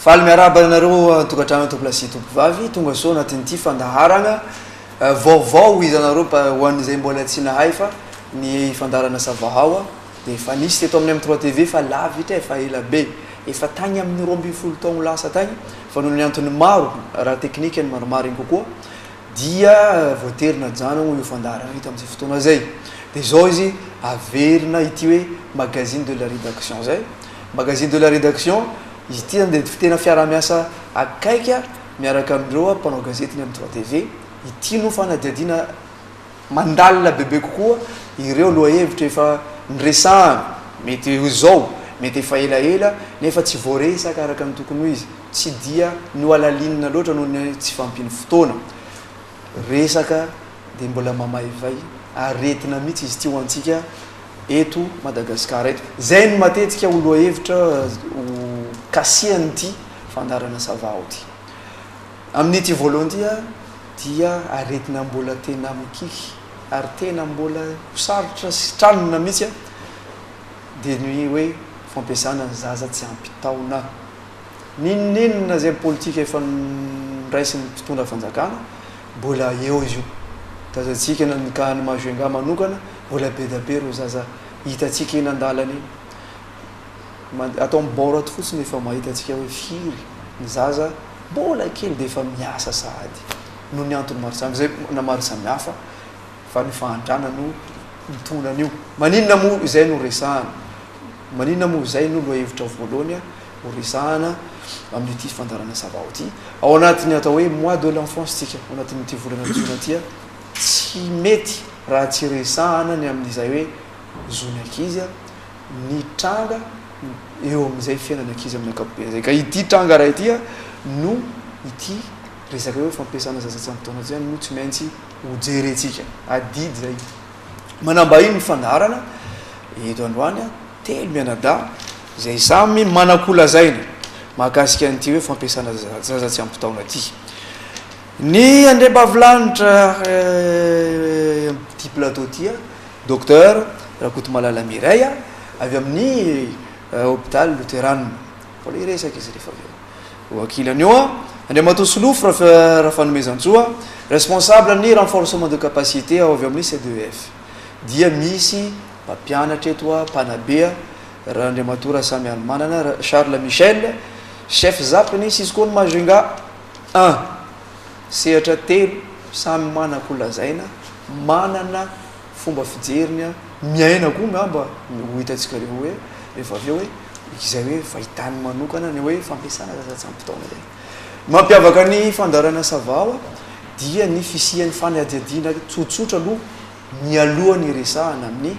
Faly miarahaba anareo an-tokantrano tompolahy sy tompovavy, tonga soa anatin'ity fandaharana vaovao ho izanareo ho an'izay mbola tsy nahay fa ny fandaharana Savahawa dia efa nisy teto amin'ny M3 TV fa lavitra efa ela be, efa tagny amin'ny 12 taogno lasa tagny fa noho ny antony maro raha teknika ny marimarigny kokoa dia voatery najanogno io fandaharana io tamin'izay fotoana zay. Dia izao izy averina ity hoe magazine de la rédaction zay. Magazine de la rédaction, izy ity zany dia tena fiaraha-miasa akaiky miaraka amin'ireo mpanao gazety ny M3 TV. Ity no fanadihadiana mandalina bebe kokoa ireo lohahevitra efa niresahana, mety ho izao, mety efa elaela nefa tsy voaresaka araka ny tokony ho izy, tsy dia nohalalinina loatra noho ny tsy fahampian'ny fotoana. Resaka dia mbola mamaivay aretina mihitsy izy ity ho antsika eto Madagasikara eto. Izay no matetika ho lohahevitra ho kasihan'ity fandaharana Sava ity. Amin'ity voalohany ity dia aretina mbola tena mikiky ary tena mbola ho sarotra sitranina mihitsy dia ny hoe fampiasana ny zaza tsy ampy taona. N'inon'inona izay politika efa noraisin'ny mpitondra fanjakana, mbola eo izy io. Tazantsika na ny cas an'i Majunga manokana, mbola be dia be ireo zaza hitantsika eny an-dalana eny. Ato amin'ny bord ato fotsiny efa mahita antsika hoe firy ny zaza mbola kely dia efa miasa sahady. Noho ny antony maro samihafa, izay na maro samihafa fa ny fahantrana no mitondra an'io. Maninona moa izay no resahana? Maninona moa izay no lohahevitra voalohany ho resahana amin'ity fandaharana Savao ity? Ao anatin'ny atao hoe mois de l'enfance tsika, ao anatin'ity volana jona ity, tsy mety raha tsy resahana ny amin'izay hoe zon'ny ankizy, ny tranga eo amin'izay fiainan'ny ankizy amin'ny ankapobeny izay. Ka ity tranga iray ity no ity resaka hoe fampiasana zaza tsy ampy taona ity no tsy maintsy hojerentsika. Adidy izay. Manambahiny ny fandaharana eto androany, telo mianadahy izay samy manan-kolazaina mahakasika an'ity hoe fampiasana zaza tsy ampy taona ity. Ny andriambavilanitra ity plateau ity, Docteur Rakotomalala Mireille avy amin'ny hopitaly Loterana. Mbola hiresaka izy rehefa avy eo. Eo ankilany eo, Andriamatoa Solofo Rafanomezantsoa, responsable ny renforcement de capacité ao avy amin'ny CDEF. Dia misy mpampianatra eto, mpanabe, Randriamatoa Rasamialimanana Charles Michel, chef zap ny Cisco ny Majunga I. Sehatra telo samy manan-kolazaina, manana fomba fijeriny, miaina koa angamba ho hitantsika reo hoe rehefa avy eo hoe izay hoe fahitany manokana ny hoe fampiasana zaza tsy ampy taona izay. Mampiavaka ny fandaharana Savawa dia ny fisian'ny fanadihadiana tsotsotra aloha mialoha ny hiresahana amin'ny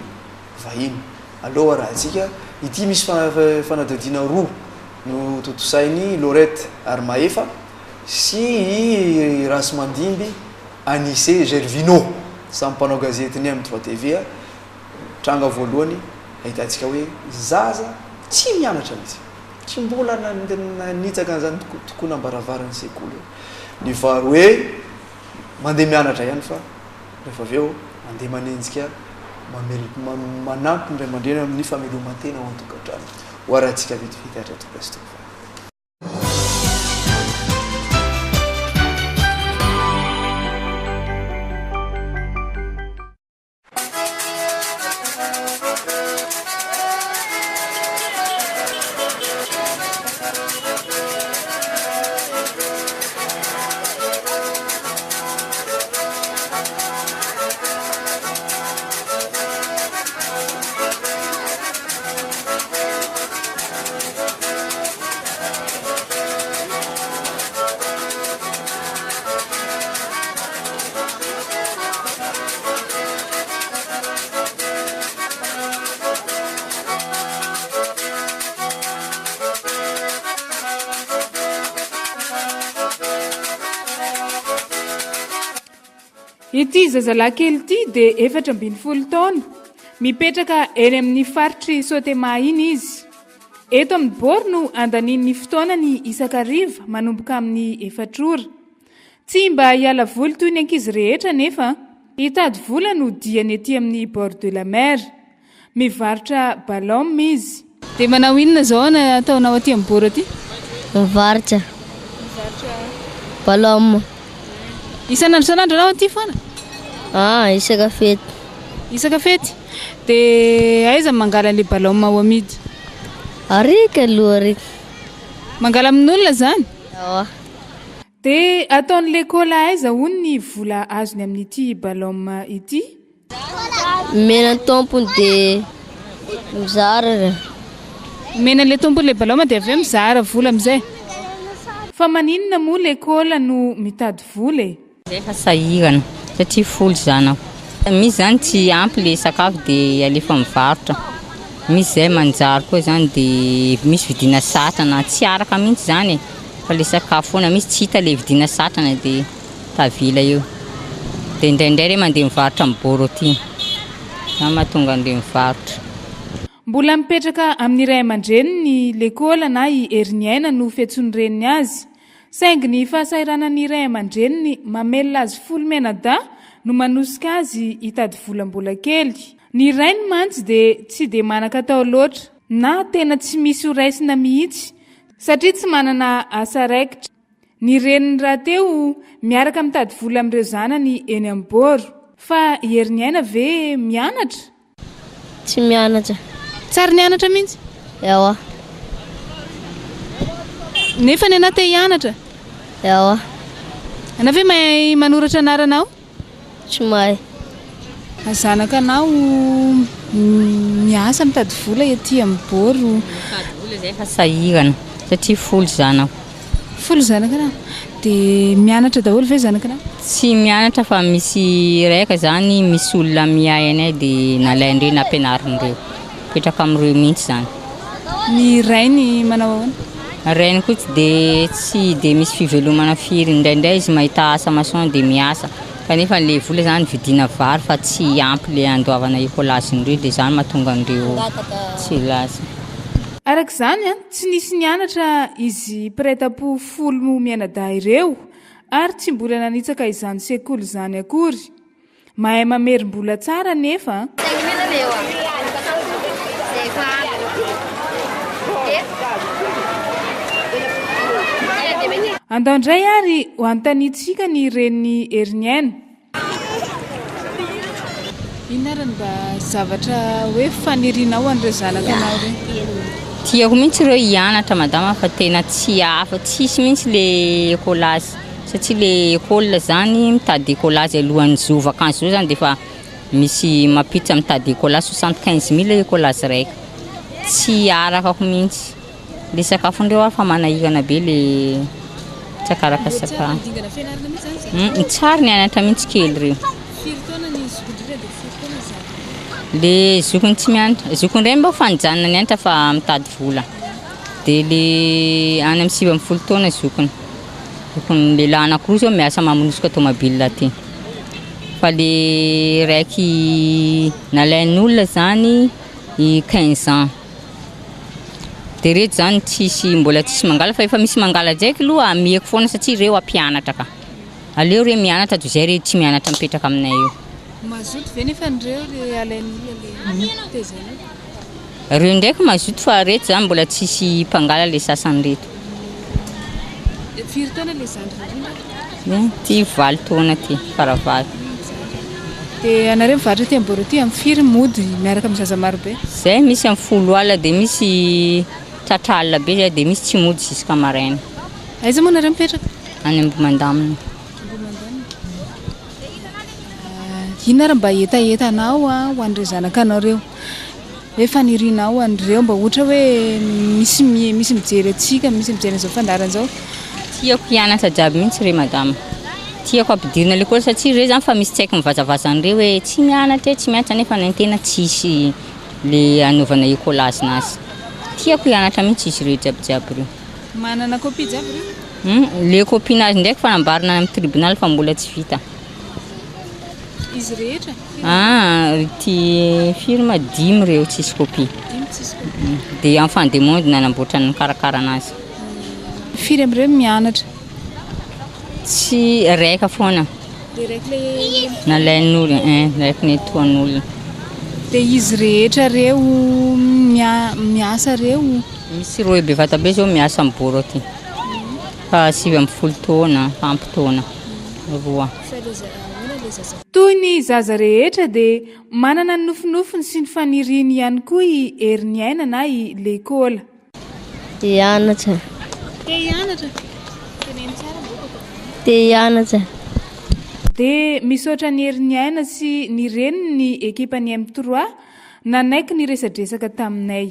vahiny. Aleo arahantsika ity misy fanadihadiana roa notontosain'i Laurette Arimahefa sy i Rasimandimby Anise Gervino, samy mpanao gazetin'ny M3 TV, tranga voalohany ahitantsika hoe zaza tsy mianatra mihitsy, tsy mbola nanitsaka an'izany tokonam-baravaran'ny sekoly. Ny faharoa hoe mandeha mianatra ihany fa rehefa avy eo mandeha manenjika, manampy ny ray aman-dreny amin'ny fameloman-tena ao an-tokantrano. Ho arahantsika vetivety hatreto Christopher. Ity zazalahy kely ity dia 14 taona. Mipetraka eny amin'ny faritr'i Sotema iny izy. Eto amin'ny Bord no andaniany ny fotoanany isan-kariva manomboka amin'ny efatra ora. Tsy mba hiala voly toy ny ankizy rehetra anefa, hitady vola no diany ety amin'ny bord de la mer. Mivarotra balom izy. Dia manao inona izao ny ataonao aty amin'ny bord aty? Mivarotra. Balôma. Isan'andro isan'andro anao aty foana? Ah, isaka fety. Isaka fety? Dia aiza mangala an'ilay balôma ho amidy? Ariky aloha ariky. Mangala amin'olona izany? Ewa. Dia ataon'i Lekola aiza hono ny vola azony amin'ity balôma ity? Omena ny tompony dia mizara re. Omena an'ilay tompony ilay balaoma dia avy eo mizara vola amin'izay. Fa maninona moa lekôla no mitady vola e? Zay fa sahirana satria folo zanako. Misy zany tsy ampy le sakafo de alefa mivarotra. Misy zay manjary koa zany de misy vidiana satrana, tsy araka mihitsy zany e, fa le sakafo foana, misy tsy hita le vidiana satrana de. Tavela eo. Dia indraindray re mandeha mivarotra amin'ny bord aty. Izany mahatonga an'ireo mivarotra. Mbola mipetraka amin'ny ray aman-dreniny i Lekola na i Heriniaina no fiantsoan'ny reniny azy. Saingy ny fahasahiranan'ny ray aman-dreniny mamelona azy folo mianadahy no manosika azy hitady vola mbola kely. Ny rainy mantsy dia tsy dia manan-katao loatra na tena tsy misy ho raisina mihitsy satria tsy manana asa raikitra. Ny reniny rahateo miaraka mitady vola amin'ireo zanany eny amin'ny bord. Fa i Heriniaina ve mianatra? Tsy mianatra. Tsy ary nianatra mihitsy? Ewa. Nefa ny anah te hianatra? Ewa. Anah ve mahay manoratra anarana ao? Tsy mahay. Zanakanao miasa mitady vola ety amin'ny bord. Mitady vola zay fa sahirana satria folo zanako. Folo zanakanao? Dia mianatra daholo ve zanakanao? Tsy mianatra fa misy raika zany misy olona miahy anay dia nalain'ireo nampianarin'ireo. Mipetraka amin'ireo mihitsy zany. Ny rainy manao ahoana? Rainy koa tsy dia tsy dia misy fivelomana firy, indraindray izy mahita asa maçon dia miasa, kanefa le vola zany vidiana vary fa tsy ampy le andoavana écolage-ndreo dia zany mahatonga andreo tsy lasa. Araka izany, tsy nisy nianatra izy mpiray tampo folo mianadahy ireo ary tsy mbola nanitsaka izany sekoly izany akory. Mahay mamerim-bola tsara anefa an! Andao indray ary ho anontaniantsika ny renin'i Heriniaina. Inona ary no mba zavatra hoe fanirianao ho an'ireo zanakanao ireo? Tiako mihitsy ireo hianatra madama fa tena tsy afa, tsisy mihitsy le écolage. Satria le école zany mitady écolage alohan'ny zo vacance zao zany defa misy mampiditra mitady écolage 75 000 écolage raika tsy arakako mihitsy le sakafondreo ary fa manahirana be le tsy akaraka sakafo tsary nianatra mihitsy kely reo le zokiny tsy mianatra zokiny reny mba fa nijanona nianatra fa mitady vola de le any amin'ny 19 taona zokiny. Tokony lehilahy anakiroa zao miasa mamonosika tomobile aty fa le raiky nalain'olona zany i 15 ans de reto zany tsisy mbola tsisy mangala fa efa misy mangala ndraiky aloha amiako foana satria reo hampianatra ka aleo re mianatra toy izay re tsy mianatra mipetraka aminay eo. Mazoto ve nefa reo le alain'olona le tezainao? Reo ndraiky mazoto fa reto zany mbola tsisy mpangala le sasany reto. Firy taona le zandriny indrindra? Ty 8 taona ty faravalo. Dia anareo mivarotra aty Amboara aty amin'ny firy mody miaraka amin'ny zaza maro be? Zay misy amin'ny 10 alina dia misy tratra alina be zay dia misy tsy mody jusqu'à maraina. Aiza moa nareo mipetraka? Any Ambohimandamina. Ambohimandamina. Inona ary mba hetahetanao ho an'ireo zanakanao ireo? Hoe fanirianao ho an'ireo mba ohatra hoe misy misy mijery antsika, misy mijery an'izao fandaharana izao. Tiako hianatra jiaby mihitsy re madama. Tiako ampidirina lekôly satria re zany fa misy tsy haiko mivazavaza an'ireo hoe tsy mianatra e, tsy mianatra nefa ny tena tsisy le anaovana écolage nazy. Tiako hianatra mihitsy izy ireo jiaby jiaby ireo. Manana copie jiaby ireo? Le copie nazy ndraiky fa nambarina any amin'ny tribunal fa mbola tsy vita. Izy rehetra? Ah, ity firme dimy ireo tsisy copie. Dimy tsisy copie. Dia enfant de monde nanamboatra ny nikarakara anazy. Firy amin'ireo mianatra? Tsy raika foana. Dia raiky le Nalain'olona, hein, raiky netoan'olona. Dia izy rehetra ireo miasa ireo? Misy roe bevata be zao miasa amin'ny bord aty. Fa 19 taona, fa ampy taona roa. Toy ny zaza rehetra dia manana ny nofinofiny sy ny faniriany ihany koa i Heriniaina na i Lekola. Te hianatra. Te hianatra? Teneno tsara mba papa. Te hianatra. Dia misaotra an'i Heriniaina sy ny reniny ny ekipan'ny M trois nanaiky niresadresaka taminay.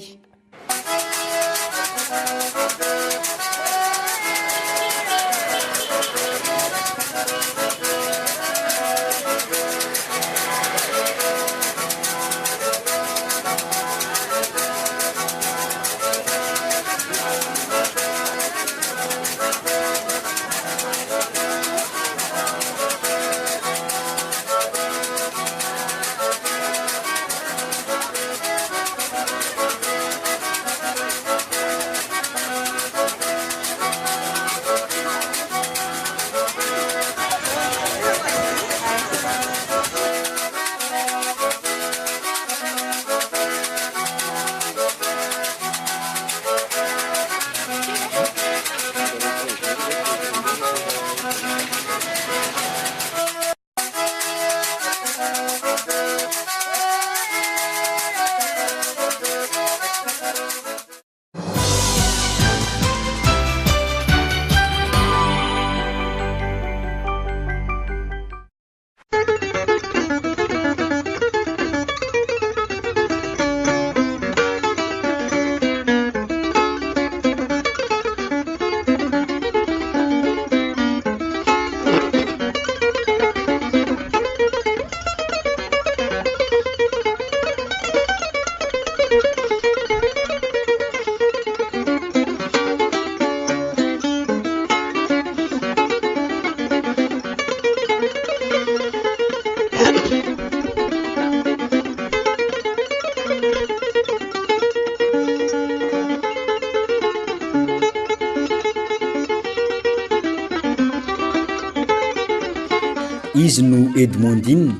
Izy no Edmondine,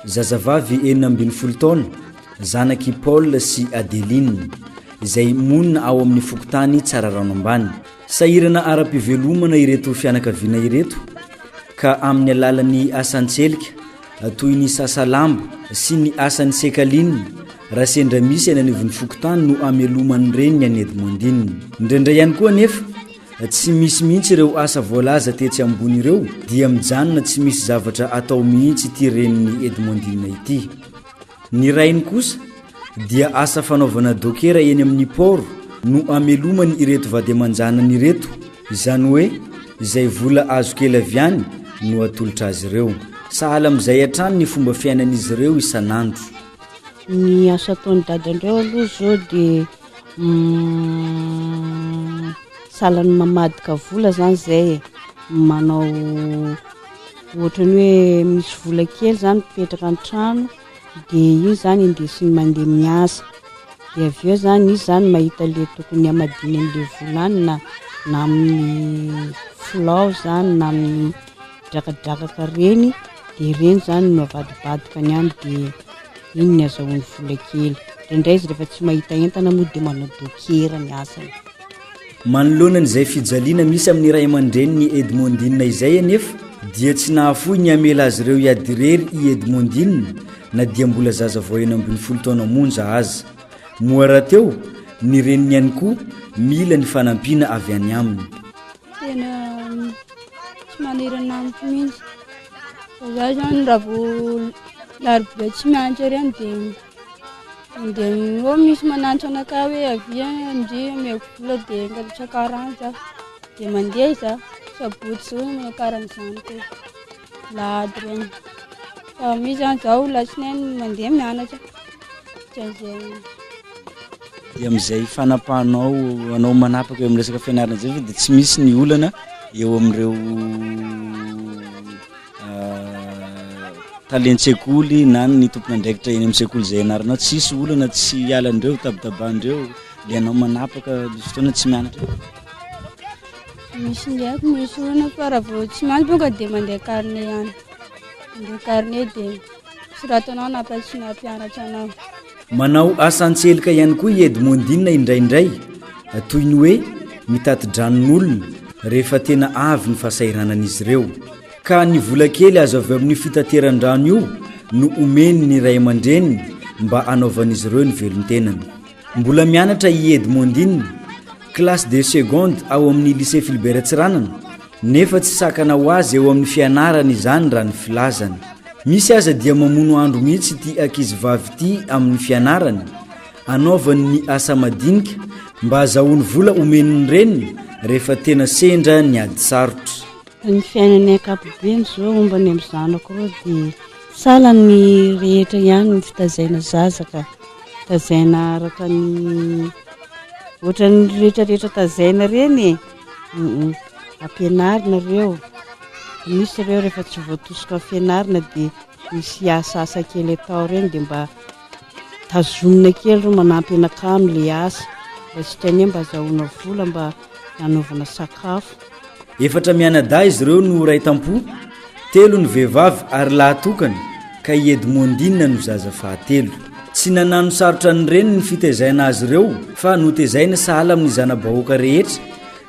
zazavavy 16 taona, zanak'i Paul sy Adeline, izay monina ao amin'ny fokontany Tsararano Ambany. Sahirana ara-pivelomana ireto fianakaviana ireto ka amin'ny alalan'ny asan-tselika toy ny sasa lamba sy ny asan'ny sekaline raha sendra misy any anivon'ny fokontany no ameloman'ny reniny an'i Edmondine. Indraindray ihany koa anefa tsy misy mihitsy ireo asa voalaza tetsy ambony ireo dia mijanona tsy misy zavatra atao mihitsy ity renin'i Edmondine ity. Ny rainy kosa dia asa fanaovana dokera eny amin'ny port no amelomany ireto vady aman-janany ireto, izany hoe izay vola azo kely avy any no atolotra azy ireo. Sahala amin'izay hatrany ny fomba fiainan'izy ireo isan'andro. Ny asa ataon'i dadandreo aloha zao de sahalan'ny mamadika vola zany zay e, manao ohatran'ny hoe misy vola kely zany mipetraka an-trano de iny zany indesiny mandeha miasa, de avy eo zany izy zany mahita le tokony hamadihany an'le vola any na na amin'ny filao zany na amin'ny drakadrakaka reny de ireny zany no avadibadikany any de iny ny azahoany vola kely, indraindray izy rehefa tsy mahita entana moa de manao dokera ny asany. Manoloana an'izay fijaliana misy amin'ny ray aman-drenin'i Edmondine izay anefa dia tsy nahafoy ny hamela azy ireo hiady irery i Edmondine na dia mbola zaza vao 16 taona monja aza. Moa rahateo ny reniny ihany koa mila ny fanampiana avy any aminy. Tena tsy manirina amiko mihitsy. Fa za zany raha vao larobia tsy mianatra ireny dia Mandeha eo misy manantso anakahy hoe avia ndry omeko vola dia mipetraka rano za dia mandeha za sabotsy zao manao karan'izany koa lahady reny fa misy zany zaho latsinainy mandeha mianatra ohatran'izay. Dia amin'izay fanapahanao anao manapaka eo amin'ny resaka fianarana izay ve dia tsy misy ny olana eo amin'ireo Talen-tsekoly na ny tompon'andraikitra eny amin'ny sekoly izay ianaranao, tsisy olana tsy hialandreo, tabatabandreo, le anao manapaka misy fotoana tsy mianatra eo? Misy ndraiky misy olana fa raha vao tsy mianatra tonga dia mandeha carnet ihany, mandeha carnet dia soratanao na tsy nampianatra anao. Manao asa an-tselika ihany koa i Edmondine indraindray, toy ny hoe mitati-dranon'olona. rehefa tena avy ny fahasahiranan'izy ireo. Ka ny vola kely azo avy amin'io fitateran-drano io no omeny ny ray aman-dreniny mba hanaovan'izy ireo ny velon-tenany. Mbola mianatra i Edmondine, classe de seconde ao amin'ny lycée Philibert Tsiranana, nefa tsy sakana ho azy eo amin'ny fianarany izany raha ny filazany. Misy aza dia mamono andro mihitsy ity ankizivavy ity amin'ny fianarany, anaovany ny asa madinika mba hazahoany vola omen'ny reniny rehefa tena sendra ny ady sarotra. Ny fiainany ankapobeny izao momba ny amin'ny zanako ireo dia sahala ny rehetra ihany ny fitazaina zaza ka. Tazaina araka ny ohatran'ny rehetra rehetra tazaina ireny e. Ampianarina ireo. Misy ireo rehefa tsy voatosika amin'ny fianarana dia misy asa asa kely atao ireny dia mba tazomina kely ireo manampy anakahy amin'ilay asa. Mba sitrany mba azahoana vola mba hanaovana sakafo. Efatra mianadahy izy ireo no iray tampo, telo ny vehivavy ary lahy tokana ka i Edmondine no zaza fahatelo. Tsy nanano sarotra ny reniny ny fitezaina azy ireo fa notezaina sahala amin'ny zana-bahoaka rehetra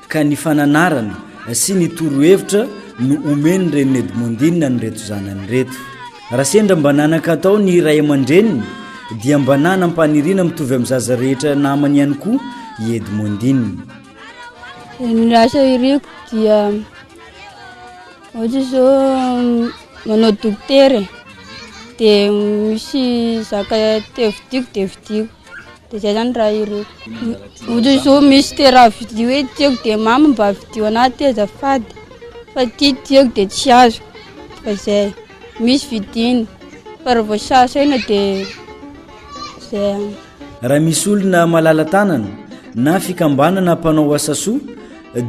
ka ny fananarana sy ny torohevitra no omen'ny renin'i Edmondine an'ireto zanany ireto. Raha sendra mba nanan-katao ny ray aman-dreniny dia mba nanam-paniriana mitovy amin'ny zaza rehetra namany ihany koa i Edmondine. Ny asa iriko dia ohatra izao manao dokotera e, dia misy zaka te vidiko dia vidiko, dia zay zany raha iriko. Ohatra izao misy te raha vidio hoe tiako dia mama mba vidio anahy ty azafady fa ty tiako dia tsy azoko, fa zay. Misy vidiny fa raha vao sahasaina dia zay. Raha misy olona malala-tanana na fikambanana mpanao asa soa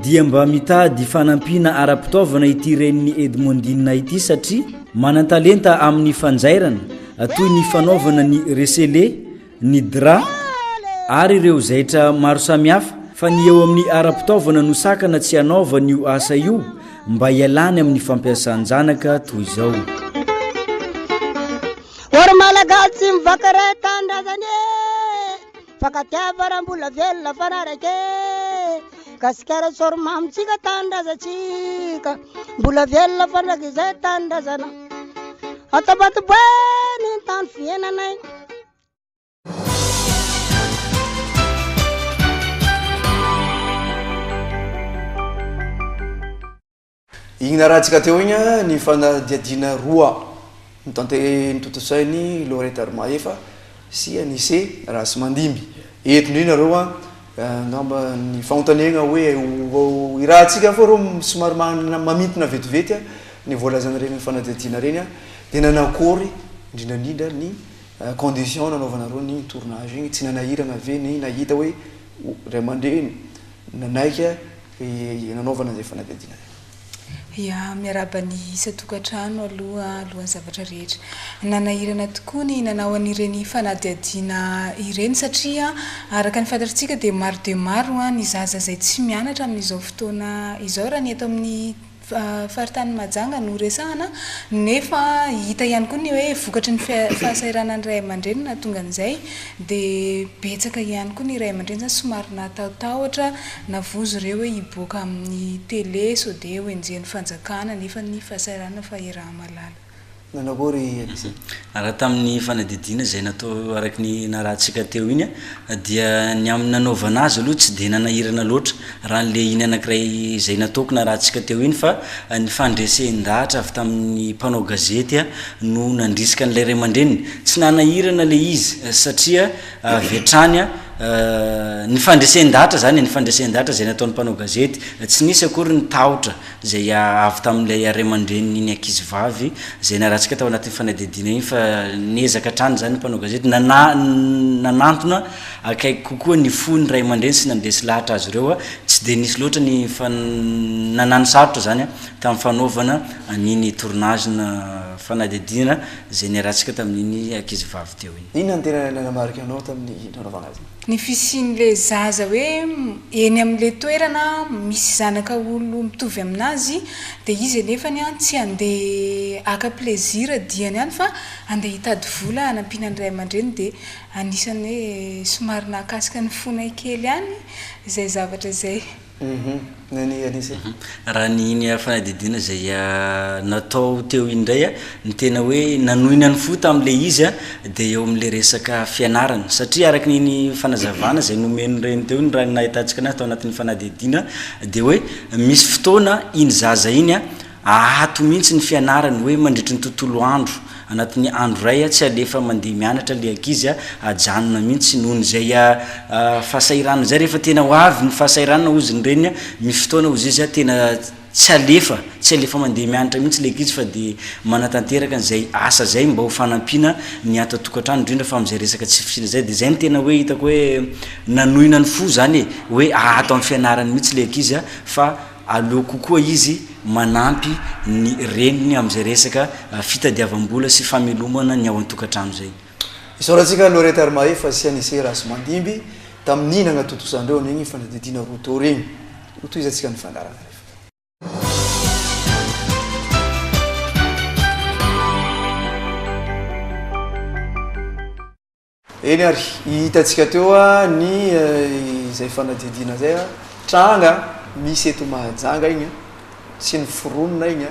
dia mba mitady fanampiana ara-pitaovana ity renin'i Edmondine ity satria manan-talenta amin'ny fanjairana toy ny fanaovana ny recele, ny drap ary ireo zaitra maro samihafa fa ny eo amin'ny ara-pitaovana no sakana tsy hanaovany io asa io mba hialany amin'ny fampiasan-janaka toy izao. O ry Malagasy tsy mifankaray tanindrazana e! Fankatiava raha mbola velona fanaraka e! Gasikara tsory mamintsika tanindrazantsika Mbola velona fandrakizay tanindrazana Atapatoboay ny tany fiainanay. Igny narahantsika teo igny ny fanadihadiana roa notontosain'i Lorette Mahefa sy Anise Rahasimandimby. Eto indrindra nareo an, angamba ny fanontaniagna hoe irahantsika fô rô somary mamintina vetivety ny voalazan'iregny fanadihadiana regny dia nanakôry indrindra indrindra ny condition nanaovanareo ny tournage igny, tsy nanahiragna ve ny nahita hoe ray aman-dreny nanaika nanaovana izay fanadihadiana izay. Ya, miarahaba ny isan-tokantrano aloha alohan'ny zavatra rehetra. Nanahirana tokoa ny nanao an'ireny fanadihadiana ireny satria araka ny fantatritsika dia maro dia maro ny zaza izay tsy mianatra amin'izao fotoana izao raha ny eto amin'ny Faritanin'i Mahajanga no resahana nefa hita ihany koa ny hoe vokatry ny fahasahiranan'ny ray aman-dreny nahatonga an'izay dia betsaka ihany koa ny ray aman-dreny izany somary natahotahotra navozo ireo hoe hiboaka amin'ny tele sao dia ho enjehin'ny fanjakana nefa ny fahasahiranana fa iaraha-mahalala. Nanakory Elysée? Raha tamin'ny fanadihadiana izay natao araka ny narahantsika teo iny dia ny amin'ny nanaovana azy aloha tsy dia nanahirana loatra raha an'ilay iny anankiray izay nataoko narahantsika teo iny fa ny fandresen-dahatra avy tamin'ny mpanao gazety no nandrisika an'ilay ray aman-dreniny. Tsy nanahirana ilay izy satria avy hatrany ny fandresen-dahatra izany e, ny fandresen-dahatra izay nataon'ny mpanao gazety, tsy nisy akory ny tahotra izay avy tamin'ilay ray aman-drenin'iny ankizivavy izay naratsika tao anatin'ny fanadihadiana iny fa niezaka hatrany izany ny mpanao gazety nana- nanantona akaiky kokoa ny fon'ny ray aman-dreny sy nandresy lahatra azy ireo tsy dia nisy loatra ny fan- nanano sarotra izany tamin'ny fanaovana an'iny tournage na fanadihadiana izay niarahantsika tamin'iny ankizivavy teo iny. Inona no tena nanamarika anao tamin'ny nanaovana azy? Ny fisian'ilay zaza hoe eny amin'ilay toerana misy zanaka olo mitovy aminazy dia izy anefany tsy handeha haka plaisir diany any fa handeha hitady vola hanampiana ny ray aman-dreny dia anisan'ny hoe somary nahakasika ny fonay kely ihany izay zavatra izay. Nani Anise. Raha ny iny fanadihadiana izay natao teo iny indray, ny tena hoe nanohina ny fo tamin'ilay izy dia eo amin'ilay resaka fianarana. Satria araka ny iny fanazavana izay nomen'ny reny teo iny, raha ny nahitantsika anazy tao anatin'ny fanadihadiana, dia hoe misy fotoana iny zaza iny Ahato mihitsy ny fianarany hoe mandritry ny tontolo andro, anatin'ny andro iray tsy alefa mandeha mianatra le ankizy ajanona mihitsy noho ny izay fahasahiranana izay, rehefa tena ho avy ny fahasahiranana hozy ny reniny misy fotoana hozy izy tena tsy alefa, tsy alefa mandeha mianatra mihitsy le ankizy fa de manatanteraka an'izay asa izay mba ho fanampiana ny ato an-tokantrano indrindra fa amin'izay resaka tsy fisiana izay, de izay no tena hoe hitako hoe nanohina ny fo zany e, hoe ahato amin'ny fianarany mihitsy le ankizy fa Aleo kokoa izy manampy ny reniny amin'izay resaka fitadiavam-bola sy famelomana ny ao an-tokantrano izay. Isaorantsika Lorette Armahefa sy Anise Rasimandimby tamin'ny nagnatontosandreo an'igny fanadihadiana rotory igny. Hotohizantsika ny fandaharana rehefa. Eny ary, hitantsika teo ny izay fanadihadiana izay, tranga misy eto Mahajanga iny, tsy noforonina iny,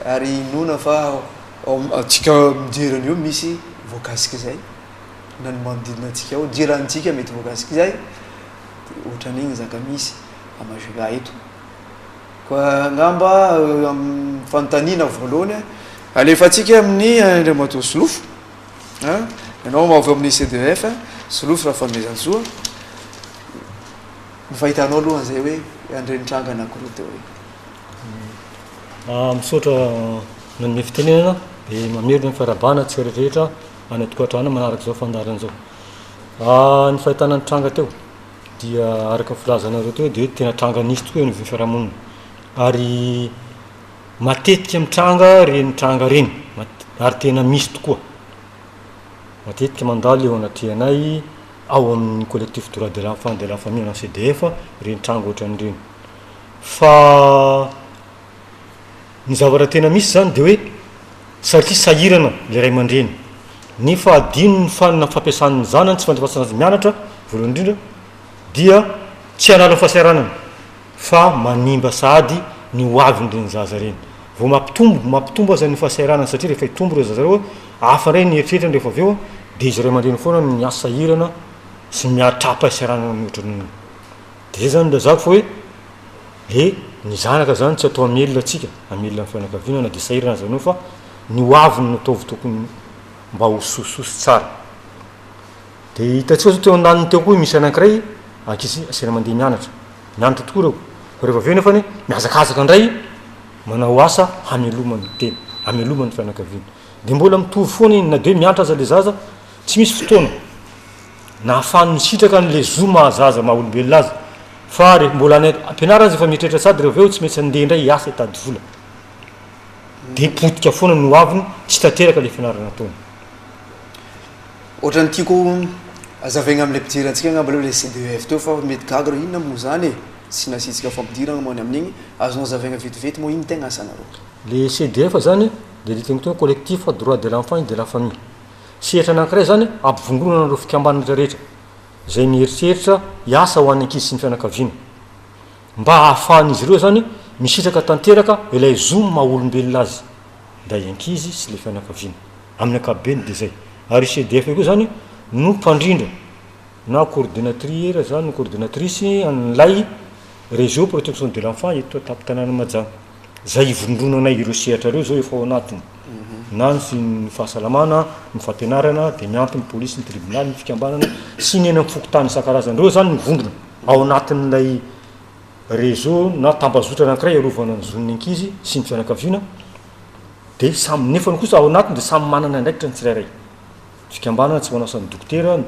ary inoana fa antsika mijery an'io misy voakasik'izay, na ny manodidina antsika ao, jirantsika mety voakasik'izay, dia ohatran'iny zaka misy à Majunga eto. Koa angamba amin'ny fanontaniana voalohany, alefantsika amin'ny Andriamatoa Solofo. An, ianao avy ao amin'ny CDEF, Solofo Rafanomezantsoa, ny fahitanao aloha an'izay hoe an'ireny tranga anankiroa teo ireny. Ah, misaotra nanome fitenenana dia mamerina ny fiarahabana antsika rehetra any an-tokantrano manaraka izao fandaharana izao. Ah, ny fahitana ny tranga teo dia araka ny filazanareo teo dia tena tranga nisy tokoa eo anivon'ny fiarahamonina ary Matetika mitranga ireny tranga ireny, ary tena misy tokoa. Matetika mandalo eo anatrehanay ao amin'ny Collectif Droits de l'Enfant et de la Famille na CDF ireny tranga ohatran'ireny. Fa ny zavatra tena misy izany dia hoe satria sahirana ilay ray aman-dreny, nefa adino ny fanina fampiasany ny zanany, tsy fandefasana azy mianatra voalohany indrindra, dia tsy hanala fahasahiranana. fa manimba sahady ny ho avin'ireny zaza ireny. Vao mampitombo, mampitombo aza ny fahasahiranana satria rehefa hitombo ireo zaza ireo, hafa indray ny eritreriny rehefa avy eo, dia izy ray aman-dreny foana no miasa sahirana sy miatrà-pahasahiranana mihoatra noho iny. Dia izay izany no ilazako fa hoe le ny zanaka izany tsy atao hamelona antsika, hamelona ny fianakaviana na dia sahirana aza ianao fa ny ho aviny no ataovy tokony mba ho sosoa sy tsara. Dia hitantsika zao teo andaniny teo koa misy anankiray ankizy asaina mandeha mianatra. Mianatra tokoa ireo. Fa rehefa avy eo nefany mihazakazaka indray manao asa hamelomany ny tena, hamelomany ny fianakaviana. Dia mbola mitovy foana iny na dia hoe mianatra aza ilay zaza, tsy misy fotoana nahafahany nisitraka an'ilay zo maha zaza maha olombelona azy. Fa rehefa mbola any am-pianarana izy efa mieritreritra sady rehefa avy eo tsy maintsy handeha indray hiasa hitady vola. Dia potika foana ny hoaviny, tsy tanteraka ilay fianarana ataony. Ohatran'ny tiako azavaigna amin'ilay mpijery antsika angamba aloha ilay CDEF teo fa mety gaga reo inona moa zany e? Tsy nasiantsika fampidiragna moa ny amin'igny, azonao azavaigna vetivety moa ino tegna asanareo? Le CDF zany dia le teniko teo hoe collectif droit de l'enfant et de la famille. Sehatra anankiray zany ampivondronana ireo fikambanana rehetra rehetra izay mieritreritra hiasa ho an'ny ankizy sy ny fianakaviana mba hahafahan'izy ireo zany misitraka tanteraka ilay zo maha olombelona azy ilay ankizy sy ilay fianakaviana. Amin'ny ankapobeny dia izay. Ary io CDF io koa izany no mpandrindra na coordinatrier izany, coordinatrice an'ilay réseau protection de l'enfant eto an-tampon-tanànan'i Mahajanga. Izay ivondronanay ireo sehatra ireo izao efa ao anatiny. Na ny ny fahasalamana, ny fampianarana, dia miampy ny polisy, ny tribonaly, ny fikambanana sy ny eny amin'ny fokontany isan-karazany. Ireo izany no vondrona ao anatin'ilay réseau na tambazotra anankiray iarovana ny zon'ny ankizy sy ny fianakaviana. Dia samy, nefany kosa ao anatiny dia samy manana andraikitra ny tsirairay. Ny fikambanana tsy manao asan'ny dokotera,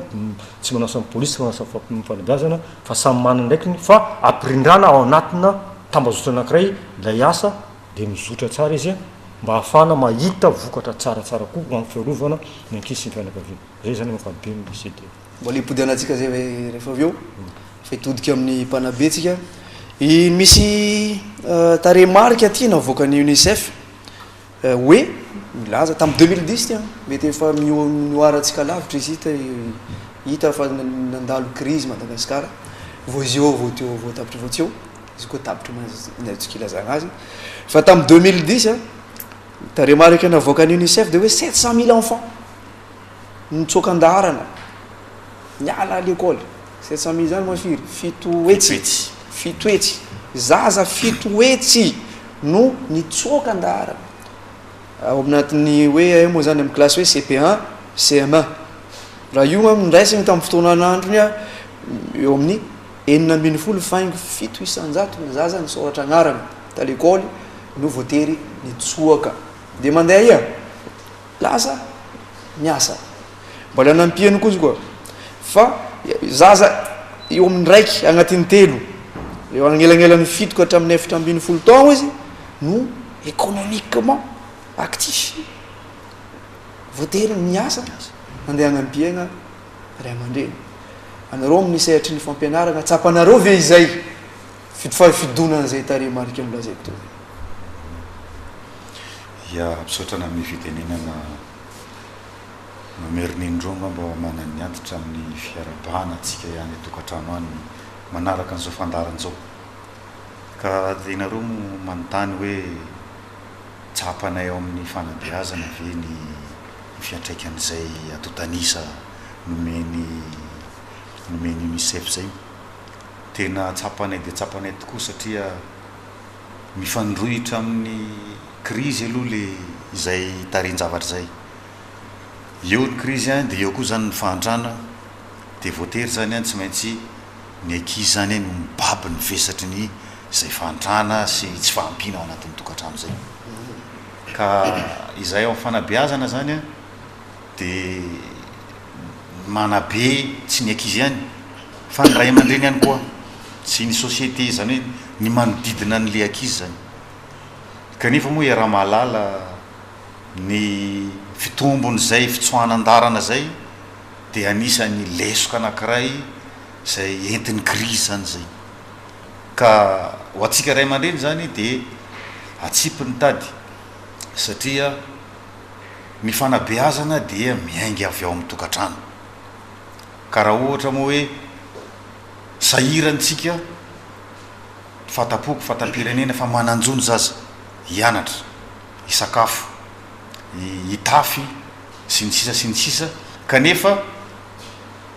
tsy manao asan'ny polisy, tsy manao asan'ny fanabeazana fa samy manana andraikiny fa ampirindrana ao anatina tambazotra anankiray ilay asa dia mizotra tsara izy mba ahafahana mahita vokatra tsaratsara koa ho amin'ny fiarovana ny ankizy sy ny fianakaviana. Izay izany no ankapobeny ny CDE. Mbola hipodianantsika izay rehefa avy eo fa hitodika amin'ny mpanabe tsika. Misy tarehimarika aty navoakan'ny UNICEF hoe milaza tamin'ny 2010 ty an, mety efa nihoarantsika lavitra izy ity, hita fa nandalo crise Madagasikara. Vao izy eo vao teo vao tapitra vao tsy eo, izy koa tapitra moa ny azontsika ilazana azy. Fa tamin'ny 2010, tarehimarika navoakan'ny UNICEF dia hoe 700 000 enfants nitsoaka an-daharana, niala à l'école. 700 000 zany moa firy? 700. 700. Zaza 700 no nitsoaka an-daharana. Ao anatin'ny hoe io moa zany amin'ny classe hoe CP1, CM1. Raha io no noraisiny tamin'ny fotoanan'androny eo amin'ny 16 faingo 7% ny zaza nisoratra agnarana ta l'école no voatery nitsoaka. Dia mandeha ia? Lasa miasa. Mbola nampiany koa izy koa fa zaza eo amin'ny raiky agnatin'ny telo eo anelanelan'ny 7 ka hatramin'ny 14 taogno izy no économiquement actif. Voatery miasa andeha hagnampiana ray aman-dreny. Anareo amin'ny sehatry ny fampianarana, tsapanareo ve izay fidonan'izay tarehimarika nolazaiko teo zay? Ya, misaotra nanome fitenenana mamerina indroa angamba manan'ny antitra amin'ny fiarabana antsika ihany an-tokantrano any manaraka an'izao fandaharana izao. Ka ianareo moa manontany hoe tsapanay ao amin'ny fanabeazana ve ny fiantraikan'izay antontan'isa nomen'ny nomen'ny UNICEF izay? Tena tsapanay dia tsapanay tokoa satria mifandrohitra amin'ny krizy aloha le izay tarehin-javatra izay. Eo ny krizy an, dia eo koa izany ny fahantrana, dia voatery izany an tsy maintsy ny ankizy izany no mibaby ny vesatry ny izay fahantrana sy tsy fahampiana ao anatin'ny tokantrano izay. Ka izay ao amin'ny fanabeazana izany an, dia manabe tsy ny ankizy ihany fa ny ray aman-dreny ihany koa sy ny société, izany hoe ny manodidina an'ilay ankizy izany. Kanefa moa iaraha-mahalala ny fitombon'izay fitsoahan-andarana izay dia anisan'ny lesoka anankiray izay entin'ny krizy izany izay. Ka ho antsika ray aman-dreny izany dia atsipy ny tady satria ny fanabeazana dia miainga avy ao amin'ny tokantrano. Ka raha ohatra moa hoe sahirana isika, fanta-poko, fanta-pirenena fa manan-jo ny zaza hianatra, hisakafo, hitafy sy ny sisa sy ny sisa kanefa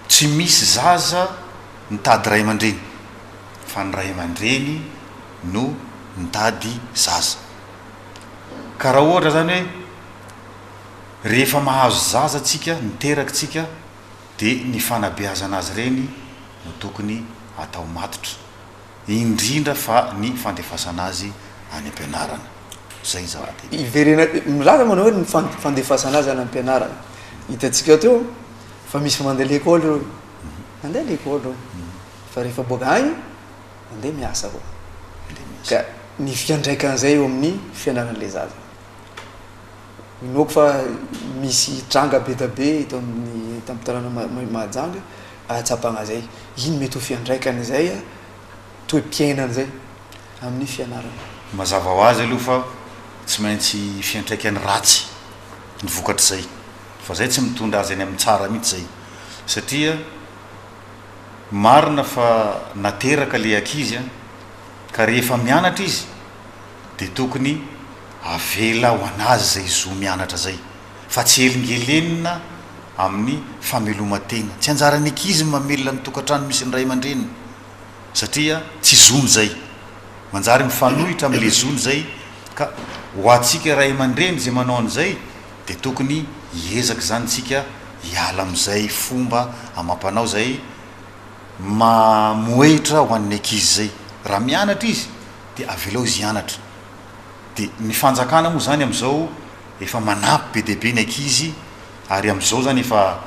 tsy misy zaza mitady ray aman-dreny fa ny ray aman-dreny no mitady zaza. Ka raha ohatra zany hoe rehefa mahazo zaza tsika, miteraka tsika dia ny fanabeazana azy ireny no tokony atao matotra, indrindra fa ny fandefasana azy any am-pianarana. Zay ny zava-dehibe. Hiverena, milaza manao hoe ny fandefasana azy any am-pianarana. Hitantsika teo fa misy mandeha lekôly ireo. Mandeha lekôly ireo. Fa rehefa boaka agny, mandeha miasa koa. Ka ny fiantraikan'izay eo amin'ny fianaran'ilay zaza. Inoako fa misy tranga be da be eto amin'ny tampon-tanàna Mahajanga ahatsapana izay. Ino mety ho fiantraikan'izay toe-piainana izay amin'ny fianarana? Mazava ho azy aloha fa tsy maintsy fiantraikany ratsy ny vokatr'izay. Fa izay tsy mitondra azy any amin'ny tsara mihitsy izay. Satria marina fa nateraka ilay ankizy an, ka rehefa mianatra izy dia tokony avela ho an'azy izay zo mianatra izay fa tsy helingelenina amin'ny fameloman-tena. Tsy anjaran'ny ankizy ny mamelona ny tokantrano misy ny ray aman-dreniny satria tsy zony izay. Manjary mifanohitra amin'ilay zony izay ka ho antsika ray aman-dreny izay manao an'izay dia tokony hiezaka izany isika hiala amin'izay fomba amam-panao izay mamohehitra ho an'ny ankizy izay. Raha mianatra izy dia avelao izy hianatra. Dia ny fanjakana moa izany amin'izao efa manampy be dia be ny ankizy ary amin'izao izany efa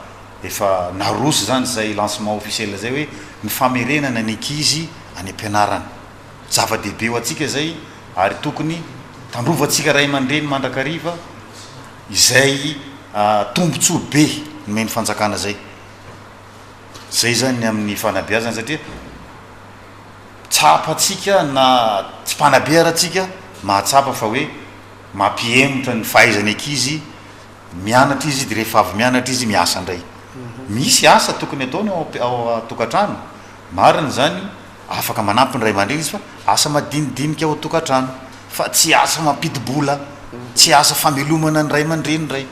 efa naroso izany izay lancement officiel izay hoe ny famerenana ny ankizy any am-pianarana. Zava-dehibe ho antsika izay ary tokony tandrovantsika ray aman-dreny mandrakariva izay tombontsoa be nomen'ny fanjakana izay. Izay izany ny amin'ny fanabeazana satria tsapantsika na tsy mpanabe ara tsika mahatsapa fa hoe mampihemotra ny fahaizan'ny ankizy mianatra izy de rehefa avy mianatra izy miasa indray. Misy asa tokony ataony ao ao an-tokantrano. Marina izany, afaka manampy ny ray aman-dreny izy fa asa madinidinika ao an-tokantrano fa tsy asa mampidi-bola, tsy asa famelomana ny ray aman-dreny indray.